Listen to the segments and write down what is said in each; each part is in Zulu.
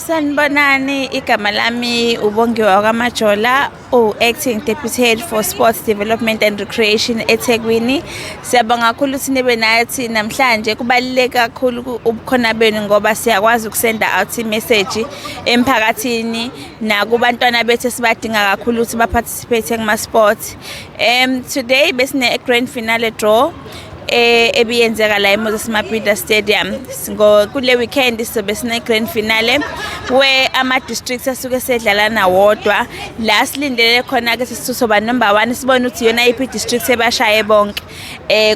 Sanibonani, igama lami uBongiwa kaMajola, u-Acting Deputy Head for Sports Development and Recreation eThekwini. Siyabonga kakhulu ukuthi nibe nathi namhlanje. Kubaluleke kakhulu ubukhona benu ngoba siyakwazi ukusenda out i-message emphakathini nakubantwana bethu esibadinga kakhulu ukuthi ba-participate kuma-sports. Today besine grand finale draw ebiyenzeka la eMoses Mabhida Stadium. Ngo kule weekend sizobe sine grand finale where ama districts asuke sedlalana wodwa, la silindele khona ke sisoba number 1, sibone ukuthi iyona yiphi district ebashaye bonke.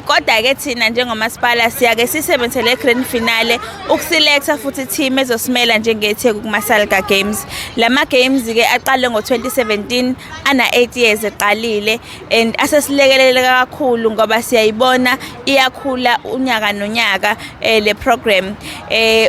Kodwa ke thina njengomasipala siyake sisebenzise le grand finale ukuselecta futhi team ezosimela njengeTheku kuma Salga Games. Lama games ke aqale ngo-2017, ana 8 years eqalile, and asesilekelele kakhulu ngoba siyayibona iyakhula unyaka nonyaka le program.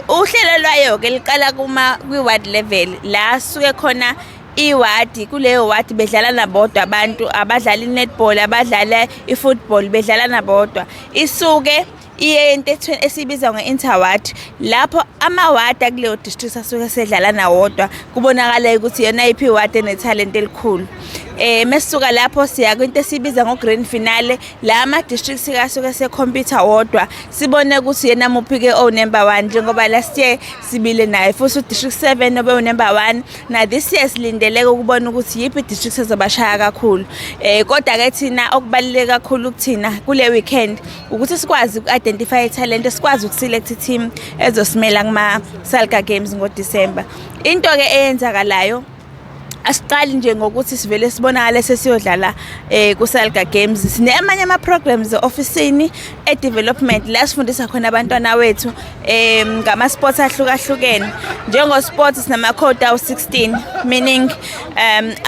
Uhlelo lwayo ke liqala kuma kwi ward level, la suke khona iwadi, kuleyo wadi bedlala nabodwa abantu abadlala i-netball, abadlala i-football, bedlala nabodwa. Isuke iye into esiyibiza nge-interward, lapho amawadi akuleyo district asuke sedlala nawodwa, kubonakala ukuthi iyona yiphi iwadi enethalente elikhulu. Mesisuka lapho siya kwinto esiyibiza ngo-grand finale, la ama-districts asuke se-compete wodwa, sibone ukuthi yena muphi-ke owu-number 1, njengoba last year sibile naye futhi u-district 7 obe u-number 1. Na this year silindeleke ukubona ukuthi yiphi i-district ezobashaya kakhulu. Kodwa-ke thina okubaluleke kakhulu kuthina kule weekend ukuthi sikwazi uku-identify ithalente, sikwazi ukuselect i-team ezosimela kuma-Salga Games ngoDisemba. Into-ke eyenzakalayo, asiqali nje ngokuthi sivele sibonakale sesiyodlala ku Salga Games. Sine amanye ama programs ofisini e development la sifundisa khona abantwana wethu ngama sports ahlukahlukene. Njengo sports sinama code awu 16, meaning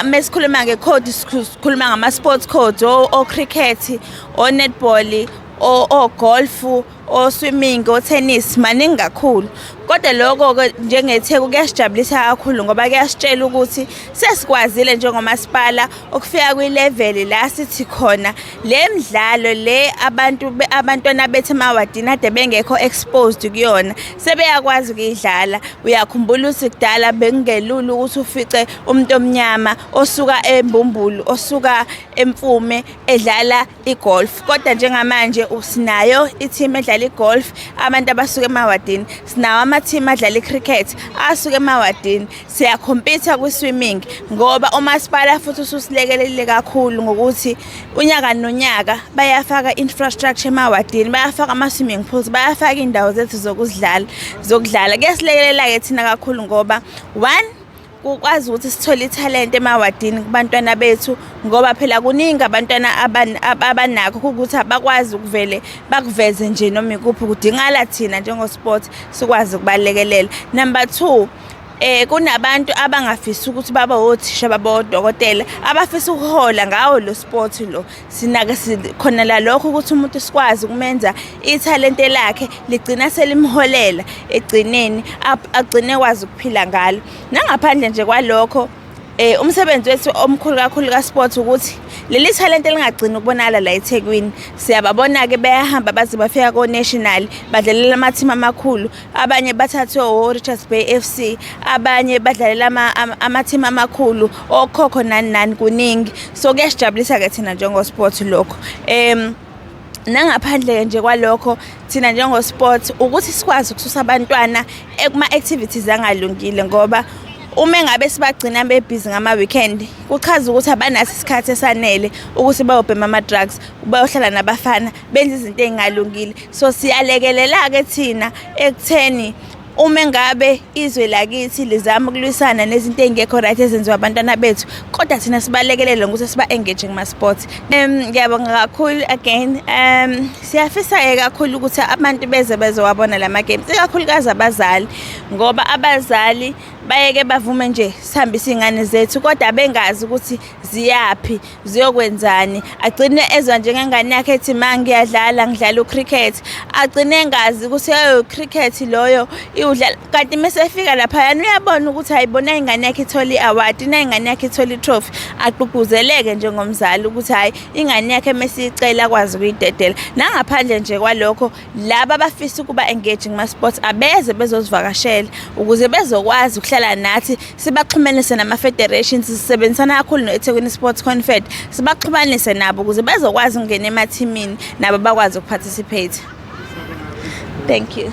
mesikhuluma nge code sikhuluma ngama sports codes o cricket, o netball, o golf, o swimming, o tennis, maningi kakhulu. Kodwa lokho ke njengeTheku kuyasijabulisa kakhulu ngoba kuyasitshela ukuthi sesikwazile njengomasipala ukufika kwi-level la sithi khona le midlalo le abantu abantwana bethu emawadini ade bengekho exposed kuyona sebeyakwazi ukuyidlala. Uyakhumbula ukuthi kudala bekungelula ukuthi ufice umuntu omnyama osuka eMbumbulu, osuka eMfume edlala igolf, kodwa njengamanje usinayo i-team edlala igolf, abantu abasuka emawadini. Sinawo ama-team adlala i-cricket asuka emawadini. Siyacompeta kwi-swimming ngoba umasipala futhi ususilekelele kakhulu ngokuthi unyaka nonyaka bayafaka infrastructure emawadini, bayafaka ama-swimming pools, bayafaka iy'ndawo zethu zokuzidlala, zokudlala. Kuyasilekelela-ke thina kakhulu ngoba one, kukwazi ukuthi sithole ithalente emawadini kubantwana bethu, ngoba phela kuningi abantwana abanakho ukuthi abakwazi ukuvele bakuveze nje noma ikuphi, kudingala thina njengo-sport sikwazi ukubalekelela. Number 2, kunabantu abangafisi ukuthi babe othisha, babe odokotela, abafisa ukuhola ngawo lo sport lo. Sinake khona la lokho ukuthi umuntu sikwazi ukumenza ithalente lakhe ligcina selimholela egcineni, agcine kwazi ukuphila ngalo. Nangaphandle nje kwalokho, umsebenzi wethu omkhulu kakhulu ka sport ukuthi leli talent elingagcini ukubonakala la eThekwini. Siyababona ke bayahamba baze bafika ko national, badlalela ama team amakhulu, abanye bathathwe o Richards Bay FC, abanye badlalela ama team amakhulu okhokho nani nani, kuningi. So kuyasijabulisa ke thina njengo sport lokho. Nangaphandle nje kwalokho, thina njengo sport ukuthi sikwazi ukususa abantwana kuma activities angalungile, ngoba uma engabe sibagcina bebhizi ngama weekend kuchaza ukuthi abanaso isikhathi esanele ukuthi bayobhema ama drugs, bayohlala nabafana, benze izinto ezingalungile. So siyalekelela ke thina ekutheni uma ngabe izwe lakithi lizama ukulwisana nezinto ezingekho right ezenziwa abantwana bethu, kodwa thina sibalekelele ngokuthi siba engage kuma sports. Ngiyabonga kakhulu again. Siyafisa ke kakhulu ukuthi abantu beze bezowabona lama games, ikakhulukazi abazali, ngoba abazali bayeke bavume nje sihambise izingane zethu kodwa bengazi ukuthi Ziyaphi, ziyokwenzani? Agcine ezwa njengengane yakhe ethi, "Ma, ngiyadlala, ngidlala ucricket." Agcine engazi ukuthi eyo cricket loyo iwudlala, kanti mase efika laphayana uyabona ukuthi ayibona ingane yakhe ithola i-award, na ingane yakhe ithola i-trophy, agqugquzeleke njengomzali ukuthi hhayi, ingane yakhe mesiyicela akwazi ukuyidedela. Nangaphandle nje kwalokho, laba abafisa ukuba engage kuma-sports abeze bezozivakashela ukuze bezokwazi ukuhlala nathi, sibaxhumanise nama-federations. Sisebenzisana kakhulu no-eThekwini Sports Confed, sibaxhumanise nabo ukuze bezokwazi ukungena emathimini nabo bakwazi ukuparticipate. Thank you.